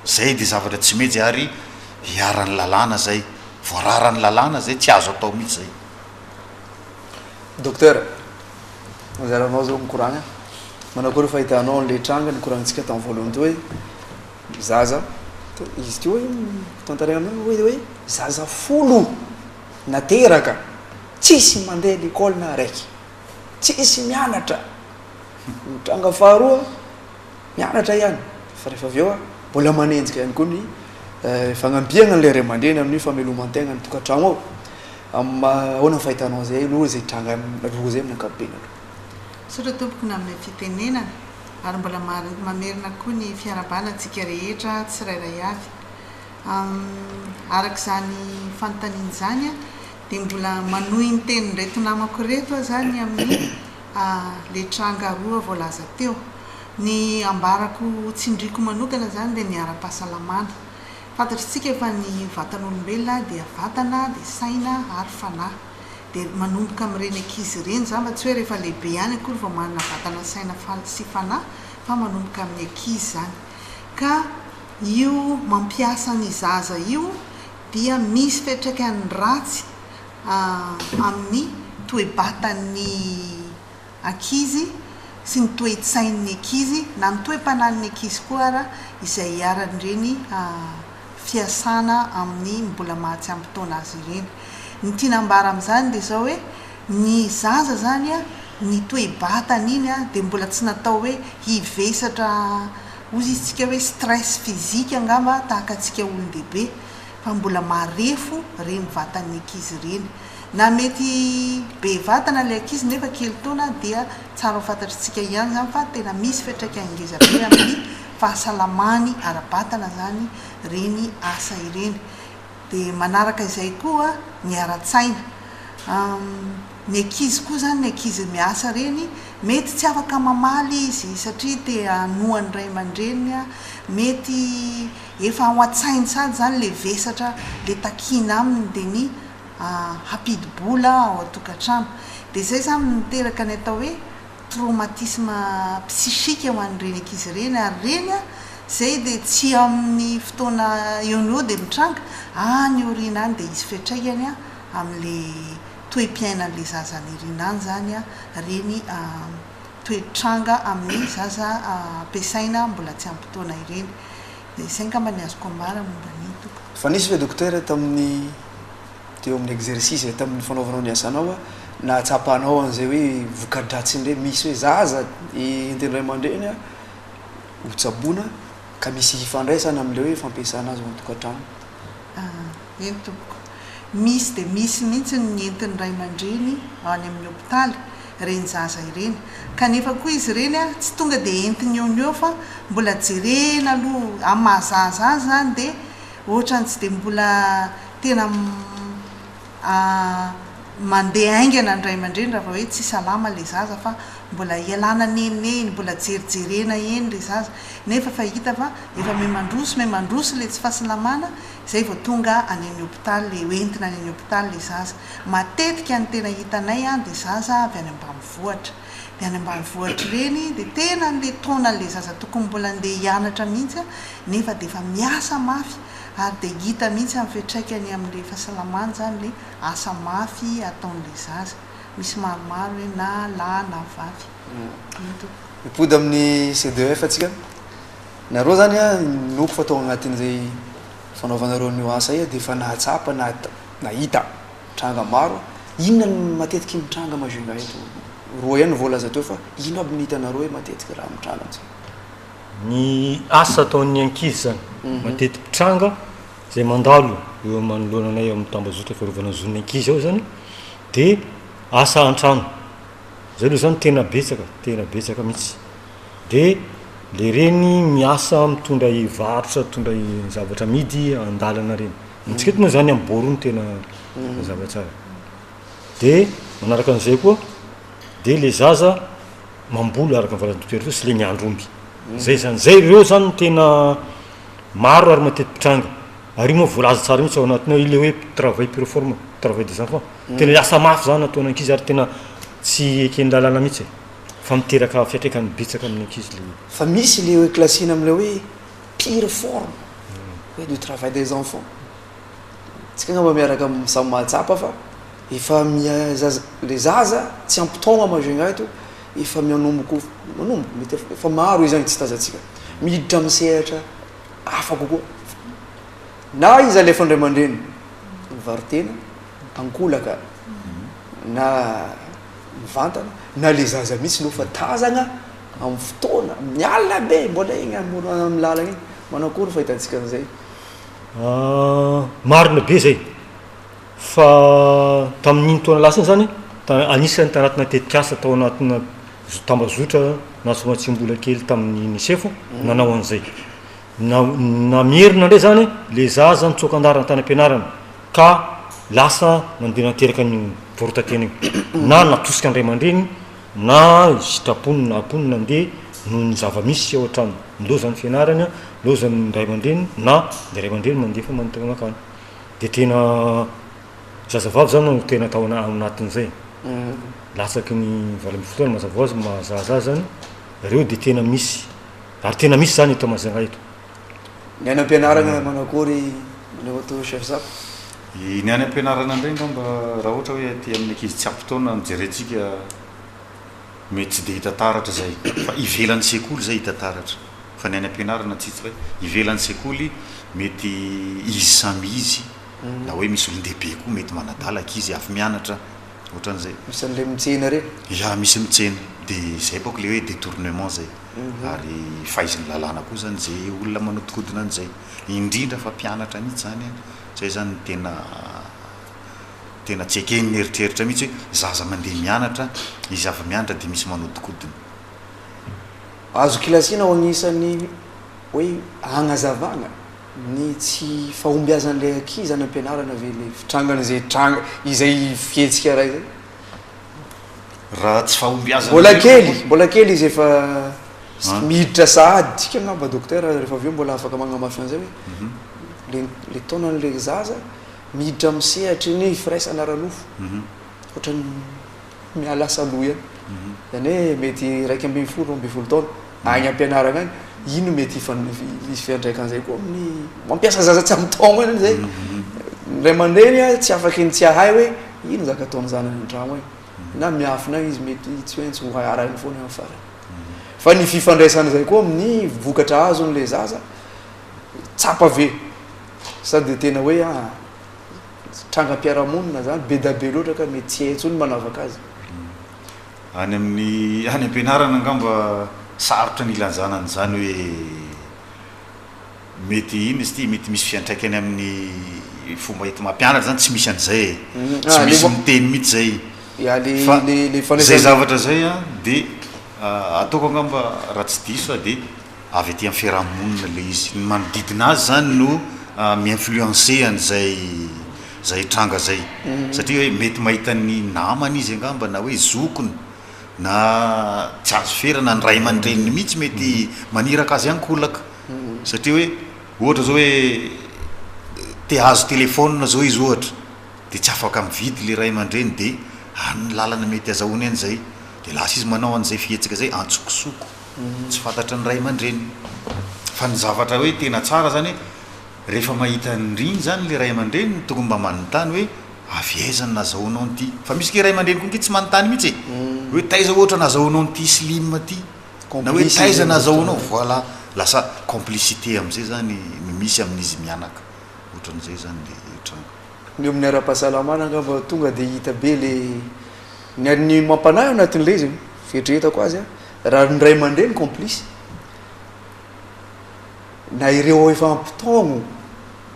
Izay dia zavatra tsy mety ary iharan'ny lalàna izay, voararan'ny lalàna izay, tsy azo atao mihitsy izay. Docteur, anjaranao zao mikoragna, manakory fahitanao an'le tranga nikoragnintsika tamin'ny voalohany teo hoe zaza, izy teo hoe tantaraina aminao hoe hoe zaza folo nateraka tsisy mandeha l'école na araiky, tsisy mianatra, ny tranga faharoa Mianatra ihany fa rehefa avy eo mbola manenjika ihany koa ny fagnampiagna an'ilay ray aman-dreny amin'ny fameloman-tegna ny tokantragno ao. Ahoana ny fahitanao an'izay aloha izay tranga roa izay amin'ny ankapobeny aloha? Misaotra tompoko ny amin'ny fitenenana ary mbola mamerina koa ny fiarahabana antsika rehetra tsirairay avy. Araka izany fanontaniana izany dia mbola manohy ny tenin'ireto namako ireto aho izany amin'ny ilay tranga roa voalaza teo. Ny ambarako ho tsindriako manokana izany dia ny ara-pahasalamana. Fantatr'isika fa ny vatan'olombelona dia vatana, dia saina ary fanahy. Dia manomboka amin'ireny ankizy ireny izany fa tsy hoe rehefa lehibe ihany akory vao manana vatana, saina sy fanahy fa manomboka amin'ny ankizy izany. Ka io mampiasa ny zaza io dia misy fiantraikany ratsy amin'ny toe-batan'ny ankizy sy ny toe-tsain'ny ankizy na ny toe-panahin'ny ankizy koa ara izay iharan'ireny fiasana amin'ny mbola maha tsy ampy taona azy ireny. Ny tiana ambara amin'izany dia izao hoe ny zaza izany ny toe-batany iny dia mbola tsy natao hoe hivesatra hozy izy tsika hoe stress physique angamba tahaka antsika olon-dehibe fa mbola marefo ireny vatan'ny ankizy ireny. Na mety be vatana ilay ankizy nefa kely taona dia tsara ho fantatr'tsika ihany izany fa tena misy fiantraikany ngeza be amin'ny fahasalamany ara-batana izany ireny asa ireny. Dia manaraka izay koa ny ara-tsaina. Ny ankizy koa izany, ny ankizy miasa ireny, mety tsy afaka mamaly izy satria te hanoa ny ray aman-dreniny, mety Efa ao an-tsainy sady izany ilay vesatra ilay takiana aminy dia ny hampidi-bola ao an-tokantrano. Dia izay izany no miteraka ny atao hoe traumatisme psychique ho an'ireny ankizy ireny ary ireny izay dia tsy amin'ny fotoana eo no eo dia mitranga, any aoriana any dia hisy fiantraikany amin'ilay toe-piainan'ilay zaza any aoriana any izany ireny toe-tranga amin'ny zaza ampiasaina mbola tsy ampy taona ireny. Dia izay angamba ny azoko ambara momba an'iny tompoko. Fa nisy ve dokotera tamin'ny teo amin'ny exercice e, tamin'ny fanaovanao ny asanao nahatsapanao an'izay hoe voka-dratsiny ireny, misy hoe zaza entin'ny ray aman-dreny ho tsaboina ka misy hifandraisana amin'ilay hoe fampiasana azy ao an-tokantrano? Eny tompoko. Misy dia misy mihitsy ny entin'ny ray aman-dreny any amin'ny hopitaly, ireny zaza ireny. Kanefa koa izy ireny tsy tonga dia entiny eo no eo fa mbola jerena aloha, amin'ny maha zaza azy izany dia ohatran'ny tsy dia mbola tena mandeha haingana ny ray aman-dreny raha vao hoe tsy salama ilay zaza fa mbola ialana nenina eny, mbola jerijerena eny ilay zaza. Nefa efa hita fa efa miha-mandroso miha-mandroso ilay tsy fahasalamana izay vao tonga any amin'ny hopitaly ilay hoentina any amin'ny hopitaly ilay zaza. Matetika ny tena hitanay dia zaza avy any ambanivohitra. Dia any ambanivohitra ireny dia tena an'ilay taonan'ilay zaza tokony mbola andeha hianatra mihitsy nefa dia efa miasa mafy ary dia hita mihitsy amin'ny fiantraikany amin'ilay fahasalamany izany ilay asa mafy ataon'ilay zaza. Misy maromaro hoe na lahy na vavy. Eny tompoko. Mipody amin'ny CDEF tsika. Nareo zany an, inoako fa tao agnatin'izay fanaovanareo an'io asa io dia efa nahatsapa na nahita tranga maro. Inona no matetiky mitranga Majunga eto? Roa ihany no voalaza teo fa ino aby no hitanareo hoe matetiky raha mitranga amintsika? Ny asa ataon'ny ankizy zany mateti-pitranga izay mandalo eo manoloana anay ao amin'ny tambazotra fiarovana ny zon'ny ankizy ao zany dia asa an-trano. Zay aloha zany tena betsaka, tena betsaka mihitsy. De le reny miasa mitondra hivarotra, mitondra zavatra amidy an-dalana reny. Amintsika eto moa zany amin'ny bord no tena mazava tsara. De manaraka an'izay koa de le zaza mamboly araka ny voalazan'ny dokotera teo sy le miandry omby. Zay zany, zay ireo zany no tena maro ary mateti-pitranga. Ary io moa voalaza tsara mihitsy ao anatiny ao, io le hoe travail pure forme. travail des enfants. Tena asa mafy zany ataon'ny ankizy ary tena tsy eken'ny lalàna mihitsy e. Fa miteraka fiantraikany betsaka amin'ny ankizy le. Fa misy le hoe classena amin'ilay hoe pire forme hoe du travail des enfants. Tsika angamba miaraka samy mahatsapa fa efa miha zaza le zaza tsy ampy taogna Majunga eto efa mianomboko manomboka mety efa maro izy agny tsy tazantsika miditra amin'ny sehatra hafa kokoa na izy alefan'ny ray aman-dreny mivaro-tena ankolaka na mivantana na le zaza mihitsy no fa tazagna amin'ny fotoana amin'ny alina be mbola igny amin'ny lalagna igny manakory ny fahitantsika an'izay. Marina be zay fa tamin'iny taona lasa iny zany anisan'ny tanatina tetikasa tao anatina tambazotra nahazoan-tsimbola kely tamin'ny UNICEF nanao an'izay. Na namerina indray zany le zaza nitsoaka an-dalana tany am-pianarana ka lasa nandeha nanteraka an'io fivarotan-tena io na natosika ny ray aman-dreny na sitrapony na apony nandeha noho ny zava-misy ao an-trano, milaoza ny fianarany, milaoza ny ray aman-dreny na ny ray aman-dreny mandefa manontany mankany. Dia tena zazavavy zany no tena tao ao anatin'izay. Latsaky ny 18 taona mazava ho azy ny maha zaza azy zany, ireo dia tena misy, ary tena misy zany eto Majunga eto. Ny any am-pianarana manakory Andriamatoa Chef Zap? Ny any am-pianarana indray angamba raha ohatra hoe aty amin'ny ankizy tsy ampy taona no jerentsika mety tsy dia hita taratra izay fa ivelan'ny sekoly izay hita taratra fa ny any am-pianarana tsy hita fa ivelan'ny sekoly mety izy samy izy na hoe misy olon-dehibe koa mety manadala ankizy avy mianatra ohatran'izay. Misy an'ilay mitsena ireny? Ya, misy mitsena dia izay bôka ilay hoe détournement izay. Ary faizin'ny lalàna koa zany ze olona manodikodina an'izay, indrindra fa mpianatra mihitsy zany an, zay zany no tena tena tsy eken'ny eritreritra mihitsy hoe zaza mandeha mianatra, izy avy mianatra dia misy manodikodina. Azo kilasiana ho agnisan'ny hoe agnazavagna ny tsy fahombiazan'ilay ankizy any am-pianarana ve ilay fitrangan'izay tranga izay fihetsika iray izay? Raha tsy fahombiazana Mbola kely, mbola kely izy efa miditra sahady tsika angamba docteur rehefa avy eo mbola afaka magnamafy an'izay hoe mhm. le le taonan'le zaza miditra amin'ny sehatry ny firaisana ara-nofo mhm. ohatran'ny mialasa aloha ihany mhm. zany hoe mety 11 12 taona any am-pianarana any ino mety hisy fiantraikan'izay koa amin'ny mampiasa zaza tsy amin'ny taogno any zay ny ray aman-dreny tsy afaky ny tsy ahay hoe ino zaka ataon'ny zanany an-tragno any na miafina any izy mety tsy hoe tsy ho arahiny foana amin'ny farany fa ny fifandraisan'izay koa amin'ny vokatra azon'ilay zaza tsapa ve sa dia tena hoe ah trangam-piarahamonina zany be da be loatra ka mety tsy hay intsony manavaka azy. Any amin'ny any am-pianarana angamba sarotra ny hilanjana an'izany hoe mety inona izy ity, mety misy fiantraikany amin'ny fomba enti-mampianatra izany, tsy misy an'izay e, tsy Ah, misy le miteny mihitsy izay. Ya, le Fa le le izay fandraisana zavatra izay an dia ataoko angamba raha tsy diso aho dia avy aty amin'ny fiaraha-monina ilay izy, ny manodidina azy izany no mi-influencer an'izay izay tranga izay, satria hoe mety mahita ny namany izy angamba na hoe zokiny na tsy azo ferana ny ray aman-dreniny mihitsy mety maniraka azy ankolaka, satria hoe ohatra izao hoe te hahazo telephone izao izy ohatra dia tsy afaka mividy ilay ray aman-dreny dia any ny lalana mety azahoany an'izay, dia lasa izy manao an'izay fihetsika izay antsokosoko. Tsy fantatry ny ray aman-dreniny. Fa ny zavatra hoe tena tsara zany hoe rehefa mahita an'iriny zany le ray aman-dreniny tokony mba manontany hoe avy aiza no nazahoanao an'ity. Fa misy nge ray aman-dreny koa nge tsy manontany mihitsy e. Hoe taiza ohatra nazahoanao an'ity slim ty, na hoe Complice taiza izy nazahoanao, voilà. Lasa complicité am'zay zany no misy amin'izy mianaka. Ohatran'izay zany le tranga. Ny eo amin'ny ara-pahasalamana angamba tonga dia hita be le ny an'ny mampanahy ao anatin'ilay izy, fieritreretako azy an, raha ny ray aman-dreny complice na ireo efa ampitaogno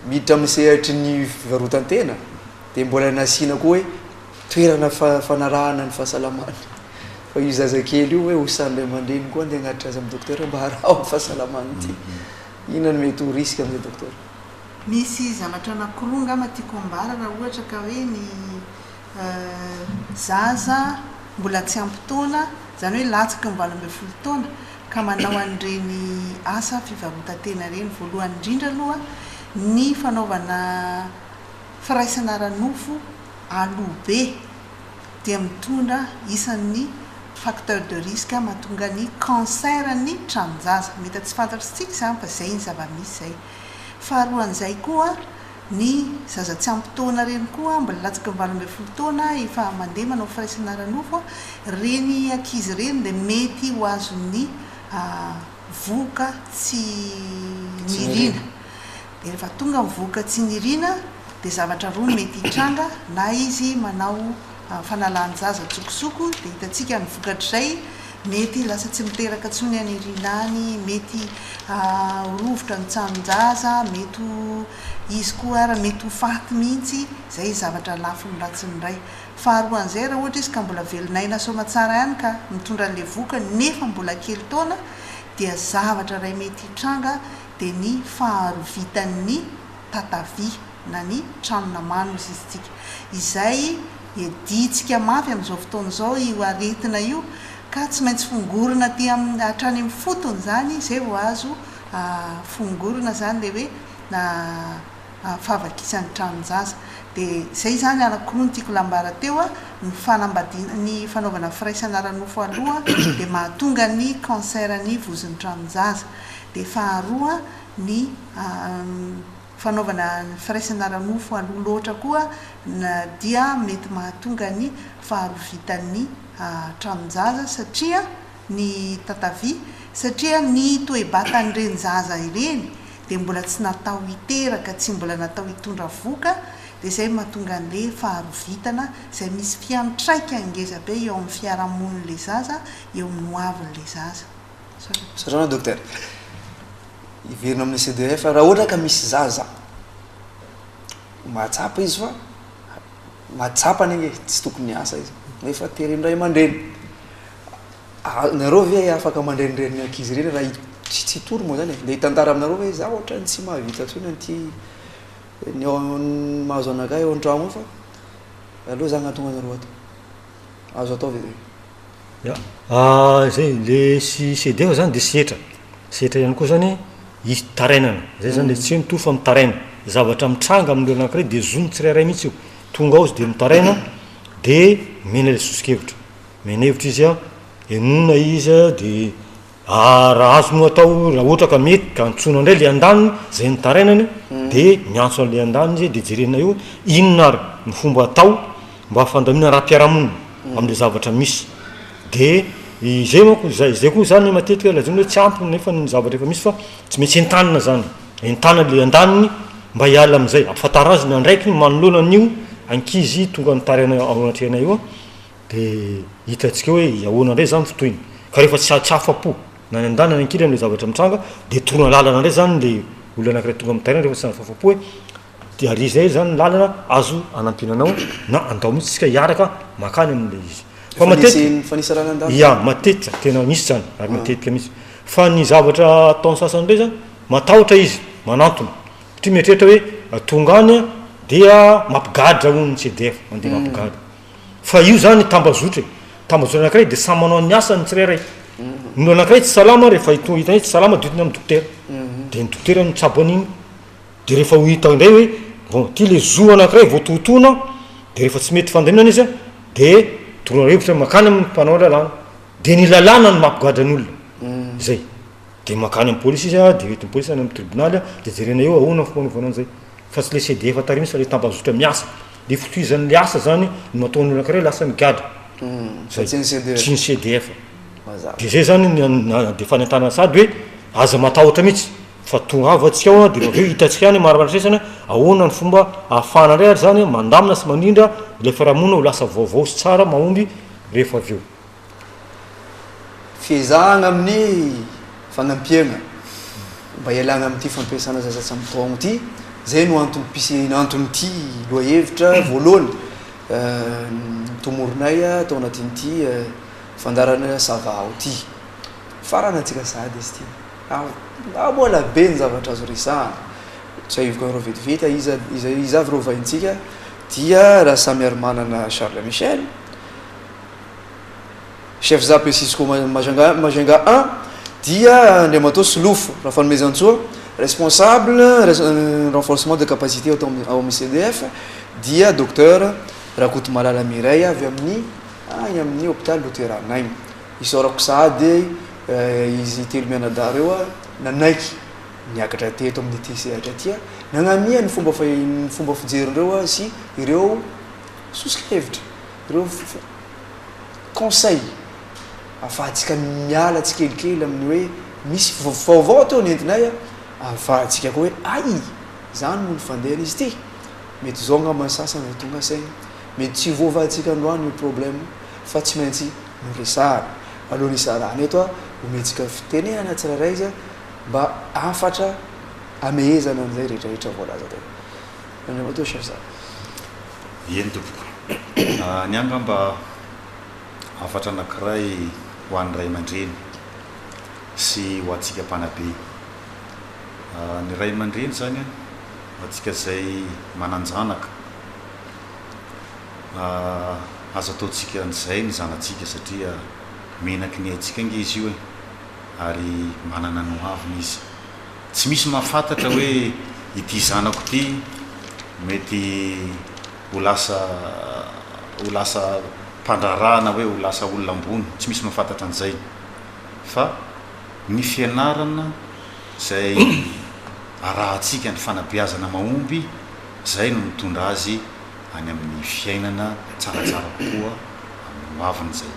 miditra amin'ny sehatry ny fivarotan-tena dia mbola nasiana koa hoe toerana fanarahana ny fahasalamany fa io zazakely io hoe ho sahy ray aman-dreny koa andeha hanatitra azy amin'ny docteur mba haraho ny fahasalamany ity. Inona no mety ho risque amin'izay docteur? Misy zavatra anankiroa angamba tiako ambara raha ohatra ka hoe ny zaza mbola tsy ampy taona, izany hoe latsaky ny 18 taona ka manao an'ireny asa fivarotan-tena ireny. Voalohany indrindra aloha ny fanaovana firaisana ara-nofo. aloha be dia mitondra isan'ny facteur de risque mahatonga ny cancer ny tranon-jaza. Mety tsy fantatr'tsika izany fa izay ny zava-misy izay. Faharoan'izay koa ny zaza tsy ampy taona ireny koa mbola latsaky ny 18 taona efa mandeha manao firaisana ara-nofo, ireny ankizy ireny dia mety ho azon'ny vohoka tsy niriana. Dia rehefa tonga ny vohoka tsy niriana dia zavatra roa no mety hitranga, na izy manao fanalan-jaza an-tsokosoko dia hitantsika ny vokatr'izay, mety lasa tsy miteraka intsony any aoriana any, mety ho rovitra ny tsanon-jaza, mety ho izy koa ara mety ho faty mihitsy, izay zavatra lafiny ratsiny indray. Faharoan'izay raha ohatra izy ka mbola velon'aina soamatsara ihany ka mitondra an'ilay vohoka nefa mbola kely taona dia zavatra iray mety hitranga dia ny faharovitan'ny tatavia na ny tranon'amano hozy izy tsika, izay iadiantsika mafy amin'izao fotoana izao io aretina io ka tsy maintsy fongorina aty amin'ny hatrany amin'ny fotony izany izay vao azo fongorina izany ilay hoe fahavakisan'ny tranon-jaza. Dia izay izany anankiroa no tiako lambara teo, ny fanambadiana, ny fanaovana firaisana ara-nofo aloha dia mahatonga ny cancer ny vozon'ny tranon-jaza. Dia faharoa ny fanaovana ny firaisana ara-nofo aloha loatra koa dia mety mahatonga ny faharovitan'ny tranon-jaza satria ny tatavia satria ny toe-batan'ireny zaza ireny dia mbola tsy natao hiteraka, tsy mbola natao hitondra vohoka dia izay no mahatonga an'ilay faharovitana izay misy fiantraikany ngeza be eo amin'ny fiarahamonin'ilay zaza, eo amin'ny hoavin'ilay zaza. Misaotra anao Docteur. Hiverina amin'ny CDF, raha ohatra ka misy zaza mahatsapa izy fa mahatsapa anie tsy tokony hiasa izy nefa teren'ny ray aman-dreny. Nareo ve afaka mandrenireny ny ankizy ireny raha tsy tsy hitory moa zany e? Ndeha hitantara aminareo hoe za ohatran'ny tsy mahavita intsony an'ity ny ao mahazo anakahy ao an-trano ao fa aleo za agnatogna anareo ato. Azo atao ve zay? Ya, zay le sy CDF zany de setra, setra ihany koa zany itarainana, zay zany le tsy hoe mitory fa mitaraina, zavatra mitranga amin'ny olona anankiray de zon'ny tsirairay mihitsy io, tonga ao izy de mitaraina de omena le soso-kevitra, omena hevitra izy an, henoina izy an, de raha azo moa atao raha ohatra ka mety ka antsoina indray le andaniny zay nitarainany de miantso an'le andaniny izy de jerena eo inona ary ny fomba atao mba fandaminana ara-piarahamonina amin'ilay zavatra misy. Dia izay manko, izay izay koa izany matetika lazaina hoe tsy ampy nefa ny zavatra efa misy fa tsy maintsy entanina izany. Entanina ilay andaniny mba hiala amin'izay, ampifantaro azy ny andraikiny manoloana an'io ankizy tonga mitaraina ao anatrehana io dia hitantsika hoe ahoana indray izany fitohiny. Ka rehefa tsy tsy afa-po na ny andaniny na ny ankilany ilay zavatra mitranga dia toroana lalana indray izany ilay olona anankiray tonga mitaraina rehefa tsy afa-po hoe Dia ary izay izany ny lalana azo anampiana anao na andao mihitsy isika hiaraka makany amin'ilay izy. Fa matetika, ya, matetika, tena misy izany, ary matetika mihitsy. Fa ny zavatra ataon'ny sasany indray izany, matahotra izy, manantona. Satria mieritreritra hoe tonga any dia mampigadra hono ny CDF, mandeha mampigadra. Fa io izany tambazotra e. Tambazotra anankiray dia samy manao ny asany ny tsirairay. Ny olona anankiray tsy salama rehefa hitany hoe tsy salama dia hoentiny amin'ny dokotera. Dia ny dokotera no mitsabo an'iny. De rehefa ho hita indray hoe bon ty le zo anankiray voatohitohina de rehefa tsy mety fandaminana izy an de toroana hevitra mankany amin'ny mpanao lalàna de ny lalàna no mampigadra ny olona zay de mankany amin'ny polisy izy an de entin'ny polisy any amin'ny tribonaly an de jerena eo ahoana ny fomba anaovana an'izay fa tsy le CDF tary mihitsy fa le tambazotra miasa le fitohizan'le asa zany no mahatonga ny olona anankiray lasa migadra zay tsy ny CDF de zay zany ny de fanentanana sady hoe aza matahotra mihitsy Fa tongava antsika ao dia avy eo hitantsika ihany marimaritra ahoana ny fomba ahafahana indray ary izany mandamina sy mandrindra ilay fiarahamonina ho lasa vaovao sy tsara mahomby rehefa avy eo. Fiezahana amin'ny fanampiana mba hialana amin'ity fampiasana zaza tsy ampy taogno ity, izay no antom-pisiana anton'ity lohahevitra voalohany notomorinay tao anatin'ity fandaharana Savahao ity. Farana antsika sahady izy ity. Ah mbola be ny zavatra azo resahana. Tsiahiviko anareo vetivety iza iza iza avy ireo vahintsika dia Rasamiarimanana Charles Michel, chef zap Cisco Majunga Majunga 1 dia Andriamatoa Solofo Rafanomezantsoa, responsable renforcement de capacité ao amin'ny CDF dia Docteur. Rakotomalala Mireille avy amin'ny any amin'ny hopitaly Loterana agny. Isaorako sahady izy telo mianadahy ireo nanaiky niakatra teto amin'ity sehatra ity nagnamia ny fomba ny fomba fijerindreo sy ireo soso-kevitra, ireo conseil ahafahantsika miala tsikelikely amin'ny hoe misy vaovao teo nentinay ahafahantsika koa hoe hay izany moa ny fandehan'izy ity. Mety izao angamba ny sasany vao tonga saina, mety tsy voavahantsika androany io problème fa tsy maintsy noresahana. Alohan'ny hisarahana eto aho, omentsika fitenenana tsirairay izy mba hafatra hamehezana an'izay rehetrarehetra voalaza teo. Andriamatoa Chef Zara. Eny tompoko. Ny ahy angamba hafatra anankiray ho an'ny ray aman-dreny sy ho antsika mpanabe. Ny ray aman-dreny izany an, ho antsika izay manan-janaka, aza ataontsika an'izay ny zanatsika satria menaky ny aintsika ange izy io e, ary manana ny hoaviny izy. Tsy misy mahafantatra hoe ity zanako ity mety ho lasa ho lasa mpandraharaha na hoe ho lasa olona ambony, tsy misy mahafantatra an'izay fa ny fianarana izay arahantsika, ny fanabeazana mahomby, izay no mitondra azy any amin'ny fiainana tsaratsara kokoa amin'ny hoaviny izay.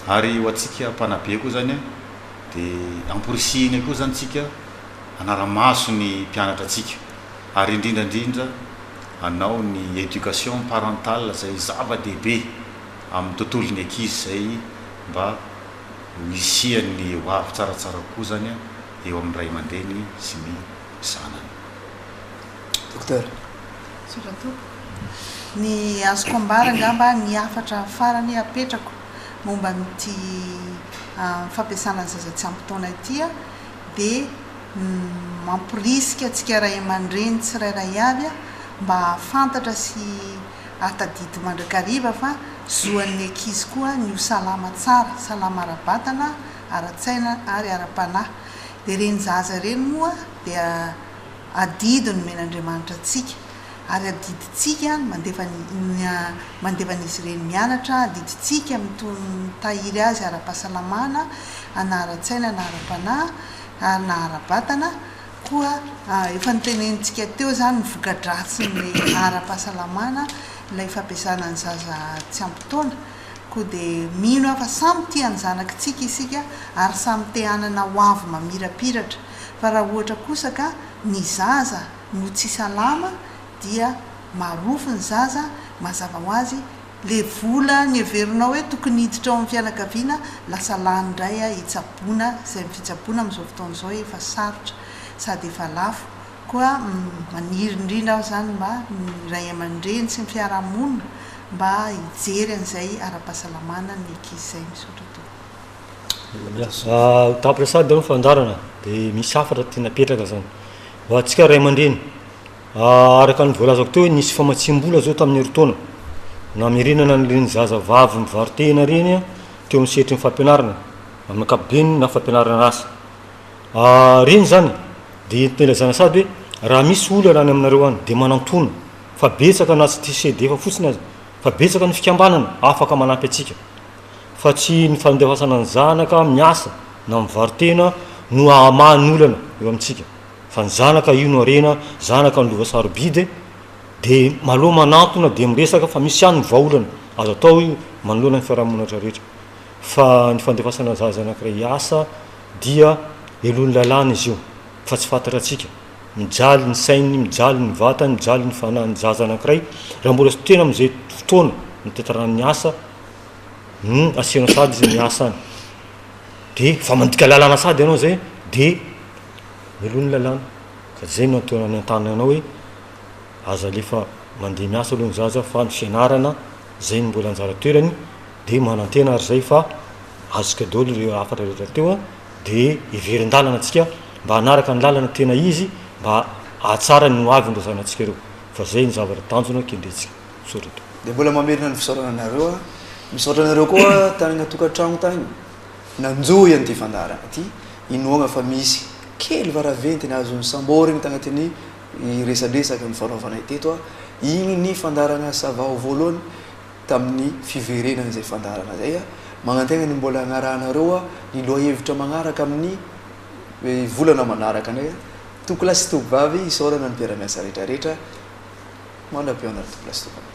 Ary ho antsika mpanabe koa izany dia amporisihina koa izany tsika hanara-maso ny mpianatra antsika ary indrindra indrindra hanao ny éducation parentale izay zava-dehibe amin'ny tontolon'ny ankizy izay mba ho hisian'ny ho avy tsaratsara kokoa izany eo amin'ny ray aman-dreny sy ny zanany. Docteur. Misaotra tompoko. Ny azoko ambara angamba ny hafatra farany apetrako momba an'ity fampiasana ny zaza tsy ampy taona ity dia mamporisika antsika ray aman-dreny tsirairay avy mba hahafantatra sy hahatadidy mandrakariva fa zoan'ny ankizy koa ny ho salama tsara, salama ara-batana, ara-tsaina ary ara-panahy. Dia ireny zaza ireny moa dia adidy nomen'Andriamanitra antsika ary adidintsika ny mandefa ny mandefa an'izy ireny mianatra, adidintsika mitahiry azy ara-pahasalamana na ara-tsaina na ara-panahy ary na ara-batana koa efa notenenintsika teo izany ny voka-dratsin'ny ara-pahasalamana ilay fampiasana ny zaza tsy ampy taona koa dia mino aho fa samy tia ny zanakitsika isika ary samy te hanana ho avy mamirapiratra fa raha ohatra kosa ka ny zaza no tsy salama dia marofy ny zaza mazava ho azy le vola niheverinao hoe tokony hiditra ao amin'ny fianakaviana lasa lany indray hitsaboana izay ny fitsaboana amin'izao fotoana izao efa sarotra sady efa lafo koa maniry indrindra aho izany mba ny ray aman-dreny sy ny fiarahamonina mba hijery an'izay ara-pahasalamana ny ankizy izay misaotra tompoko. Tapitra sady aloha ny fandaharana dia misy hafatra tiana apetraka zany ho antsika ray aman-dreny. Araka ny voalazako teo hoe nisy famatsiam-bola zao tamin'ny herintaona namerenana an'ireny zaza vavy mivaro-tena ireny teo amin'ny sehatry ny fampianarana amin'ny ankapobeny na fampianarana asa. Ireny zany dia entina ilazana sady hoe raha misy olana any aminareo any dia manantona fa betsaka na tsy TCDF fotsiny aza fa betsaka ny fikambanana afaka manampy antsika. fa tsy ny fandefasana ny zanaka miasa na mivaro-tena no hahamaha ny olana eo amintsika fa ny zanaka io no harena, zanaka no lova sarobidy de maloha manantona de miresaka fa misy ihany ny vahaolana azo atao io manoloana ny fiarahamonina rehetra fa ny fandefasana zaza anakiray hiasa dia helohin'ny lalàna izy io fa tsy fantatratsika mijaly ny sainy, mijaly ny vatany, mijaly ny fanahin'ny zaza anakiray raha mbola tsy tena amin'izay fotoana nitantarany ny asa no asiana sady izy miasa any de fa mandika lalàna sady ianao zay de meloha ny lalàna ka zay no atao any an-tanana anao hoe aza alefa mandeha miasa aloha ny zaza fa ny fianarana zay no mbola anjara toerany de manantena ary zay fa azontsika daholo ireo hafatra rehetra teo a de hiverin-dalana antsika mba hanaraka ny lalana tena izy mba hahatsara ny ho avin'ireo zanatsika ireo fa zay ny zavatra tanjona kendrentsika. Misaotra tompoko. Dia mbola mamerina ny fisaorana anareo aho. Misaotra anareo koa tany an-tokantrano tany nanjohy an'ity fandaharana ity. Inoagna fa misy kely varaventy nahazo nisamborigny tagnatin'ny resadresaka nifanaovanay teto. Igny ny fandaharana Savao voalohany. tamin'ny fiverenan'izay fandaharana izay. Magnantegna ny mbola hagnarahanareo ny lohahevitra magnaraka amin'ny volana manaraka indray. Tompokolahy sy tompovavy, isaorana ny mpiara-miasa rehetra rehetra. Mandra-pihaona ry tompokolahy sy tompovavy.